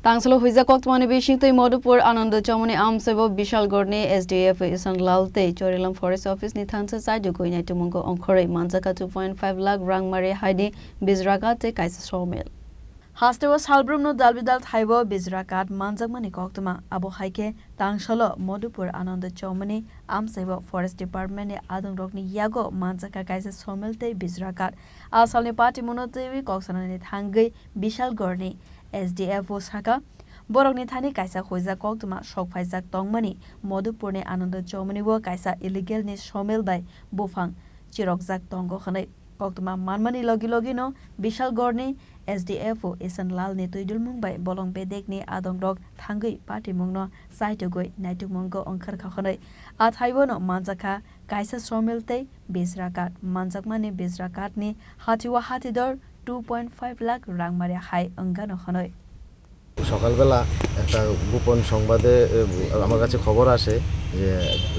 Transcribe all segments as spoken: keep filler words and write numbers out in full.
Tangsalo huijak koktwmani bisingtwi Madhupur Ananda Chowmani amsaibo Bishalgarhni S D F Isan Lal tei Chorilam Forest Office ni thansa chaidugwi naitukmungo ongkhorwi manjakha two point five lakh rangmari haini bijra kath tei kaisa sawmill. Hasteo salbrumno dalbidal thaibo bijra kath manjakmani koktwma. Abo hai khe tangsalo Madhupur Ananda Chowmani amsaibo Forest Department ni adongrokni yago manjakha kaisa sawmill tei bijra kath. A salni patimungno twiwi kok sanani thangwi Bishalgarhni S D F o sakha, borokni thani kaisa huijak koktwma sok phaijak tongmani Madhupurni Ananda Chowmani o kaisa illegal ni sawmill bai buphang chirokjak tongo hwnwi. Koktwma manmani logi logino Bishalgarhni S D F o Isan Lalni twidulmung bai bolong bedekni adongrok thangwi patimungno chaitugwi naitukmungo ongkhorkha hwnwi. A thaibono manjakha kaisa sawmill tei bijra kath. Manjakmani bijra kathni hatio hatidor two point five lakh rangmari hai wngano hwnwi. সকালবেলা একটা গোপন সংবাদে, এ, আমার কাছে খবর আসে যে,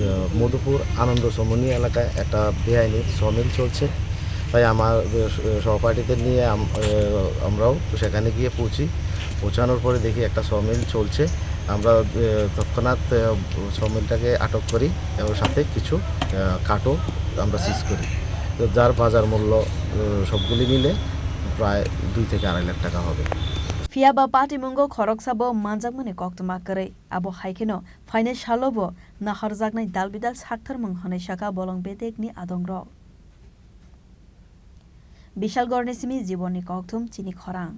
এ, মধুপুর আনন্দ সমনি এলাকায় একটা বেআইনি সমিল চলছে। তাই আমার, এ, সহপাঠীদের নিয়ে আম-, এ, আমরাও সেখানে গিয়ে পৌঁছি। পৌঁছানোর পরে দেখি একটা সমিল চলছে। আমরা, এ, তৎক্ষণাৎ, এ, সমিলটাকে আটক করি এবং সাথে কিছু, এ, কাঠও আমরা সিজ করি। তো যার বাজার মূল্য, এ, সবগুলি মিলে প্রায় দুই থেকে আড়াই লাখ টাকা হবে। Phiya ba patimungo khoroksa bo manjakmani koktwma kwrwi. Abo hai kheno phainai salo bo naharjaknai dalbidal saktharmung hwnwi sakha bolong bedekni adongrok. Bishalgarhni simi Jibonni kokthum chini khorang.